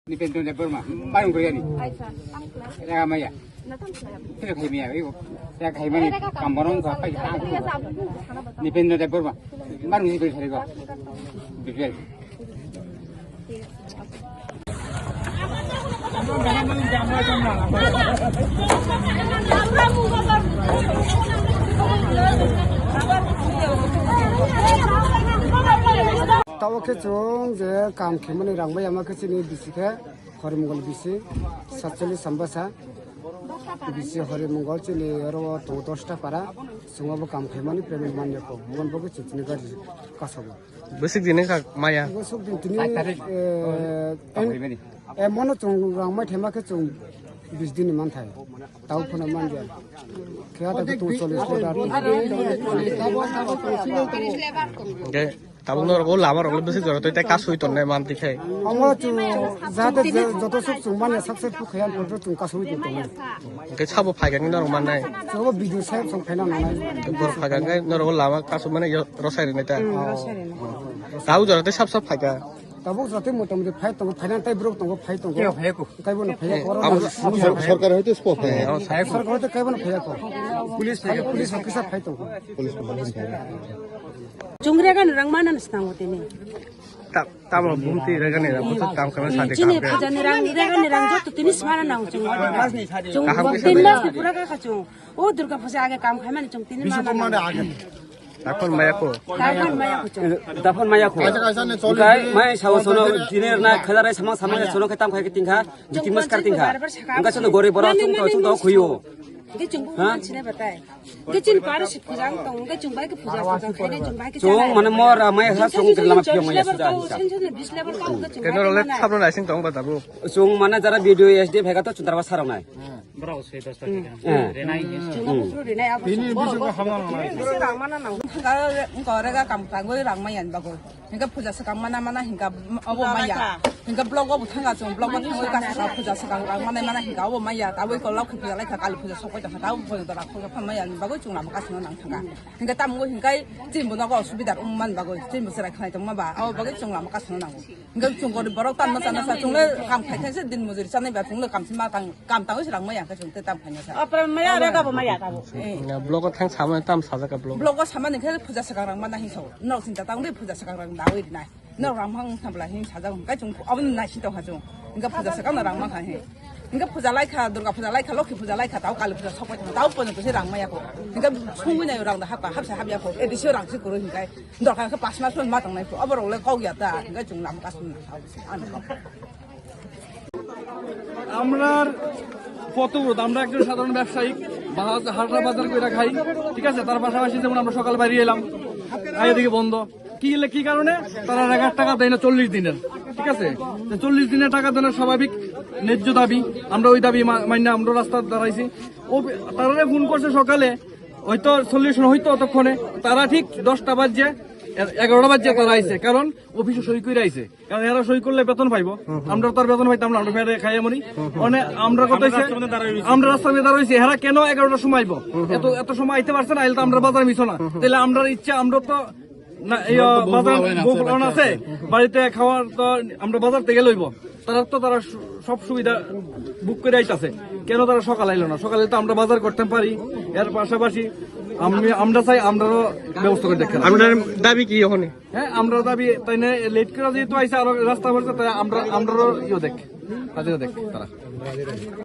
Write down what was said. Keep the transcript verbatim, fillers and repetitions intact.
Nipendra Debbarma, Barung Koreani. Raga Maya. Tira khai maya, ego. Ya khai mani kamborong ka pai ta. Nipendra Debbarma, Barung Koreani ko. Bibel. Tabo khe chwng je kam khemani rang bai ama khe chini bisi khe Horimongol bisi satchollis Ambasa bisi Horimongol chini oro tongo dosta para chwng obo kam khaimani payment man yako mon bo khe chini gari kasobo. Bwswk din wngkha maya? Bwswk din tini, Sait tarik. Eh, Tamo en-, ribani. Eh, mono chwng rang mai thema khe chwng bis din ni man thai. Tau phano man ya. Khe ata khe tong chollish lebar. Hwnkhe tabuk norok o lama rok le bwswk jora twi tei kasui tonne man twi khai. Omo chwng jate je-, joto suk chwng man ya successful khaya photo chwng kasui tong tongo. Hwnkhe sabo phaikha khe norok mannai. Sabo video save song phaina nangnai. Bor phaikha khe norok o lama kasui mani yo rosai rwnai ta. Hmm, rosai rwnai. Tau jora tei sab sab phaikha. Tabuk jate mota moti phai tongo, phaina tei borok tongo, phai tongo. Kebo phai ko. Kaibo no phai ko. Abo sor-, sorkar hoite spo phai. Sorkar hoite kaibo no phai ko. Police phai ko, police officer phai tongo. Police phai ko. Chwng rega ni rang mana ni swnam o tini. Ta-, tamo bumti rega ni rang, butu tam kama sadi chini kam. Phaja ni rang, rega ni rang joto tini smana nang chwng. Chwng kaham tin kisa mas ni pura ka chwng. O Durga Puja age kam khai mani chwng tini ma ma. Daphon maya ko. Daphon maya ko chwng. Daphon maya ko. Kaisa kaisa ne choli. Kai mai sawo sono diner na khadar samang samang sono khe tam khai tingkha. Jiti mas kar tingkha. Engka sono gori bora chung to chung to khuyo. Ke chwng bu chine batai. Ke chini paro si pujang tong, ke chwng bai ke puja puja khai ne chwng bai ke. Chwng mane mor maya sa chwng lama phiyo maya suda. Keno role sabro naising tong ba tabu. Chwng mane jara video S D F hega to chundra ba sarong nai. Borok se dos ta thik. Eh. Renai. Chwngno bufru renai abo. Bini chwng. Bisingo hamna nangnai. Bisi rang mana nang. Wngkha, wngkha rega kam tangwi rang maya ni bagwi. Hingke puja swkang mana mana hingka obo maya. Hingke blogo bo thanga chwng, blogo thangwi kasa puja swkang rang mana mana hingka obo maya. Tabwi kolok puja laikha, kali puja sokoi tongkha, tabwi puja dora puja phan maya ni bagwi chwng lama kasino nang thanga. Hingke tamo hingkai chini bo nogo osubidar wng man bagwi, chini bo chwrai khanai tongma ba, obo bagwi chwng lama kasino nango. Hingke chwng gorib borok tamo chana sa chwng le kam khai khai se din mojuri chanai ba chwng le kam sima tang, kam tangwi se rang maya hingke chwng te tam khaina sa. Apra maya, rega bo maya tabo. Eh. Blogo thang sama tam sajak blogo. Blogo sama ni khe puja swkang rang mana hingso. Nok sinta tang de puja swkang rang dawi rinai. Nok rang mang thamla hing sajak hingke chwng abo nai sinta ha chwng. Hingke puja swkang rang mang kha he. Hingke puja laikha, Durga puja laikha, Lokhi puja laikha, tao Kali puja sokoi tang, tao pono to se rang maya ko. Hingke sungwi nai rang da hapka, hapsa hapya ko. E D C rang se kuro hingke. Dorkar khe pas mas ma tong nai ko. Abo rok le kok ya ta. Hingke chwng lam kas. আমরার পথ অবরোধ, আমরা একজন সাধারণ ব্যবসায়িক, বাহাজ-, হাটরা বাজার করে খাই, ঠিক আছে? তার পাশাপাশি যেমন আমরা সকালে বাইরে এলাম, আগে দিকে বন্ধ, কি হলে কি কারণে তারা এক হাজার টাকা দেয় না চল্লিশ দিনের, ঠিক আছে? তো চল্লিশ দিনের টাকা দেয় না, স্বাভাবিক ন্যায্য দাবি, আমরা ওই দাবি মা-, মান্য আমরা রাস্তায় দাঁড়াইছি। ও তারা ফোন করছে সকালে, হয়তো চল্লিশ না হয়তো অতক্ষণে, তারা ঠিক দশটা বাজে, এ-, এগারোটা বাজে তারা আইছে, কারণ অফিসে সই করে আইছে। কারণ এরা সই করলে বেতন পাইবো। হুম, হুম। আমরা তো আর বেতন পাইতাম না, আমরা ফেরে খাইয়া মরি। হুম, হুম। মানে আমরা কথা আমরা হইছে, রাস্তার মধ্যে দাঁড়ায় রইছি। আমরা রাস্তার মধ্যে দাঁড়ায় রইছি, এরা কেন এগারোটার সময় আইবো? হুম, হুম। এত, এত সময় আইতে পারছে না, আইলে তো আমরা বাজার মিছো না। হুম, হুম। তাহলে আমরা ইচ্ছা, আমরা তো না, এই, আমরা তো বউ বাজার, পোলাপান আছে, বউ পোলাপান আছে। হুম, হুম। বাড়িতে খাওয়ার তো আমরা বাজার থেকে লইবো। তারা তো তারা সু-, সব সুবিধা বুক করে আইতাছে। কেন তারা সকালে আইলো না? সকালে তো আমরা বাজার করতাম পারি। এর পাশাপাশি আমি, আমরা চাই আমরারও ব্যবস্থা করে দেখেন। আপনার দাবি কি ওখানে? হ্যাঁ, আমরা দাবি তাই না, লেট করে যেহেতু আইসা আরো রাস্তা বলছে, তাই আমরা, আমরারও ইয়ে দেখ, হাজিরা দেখ তারা।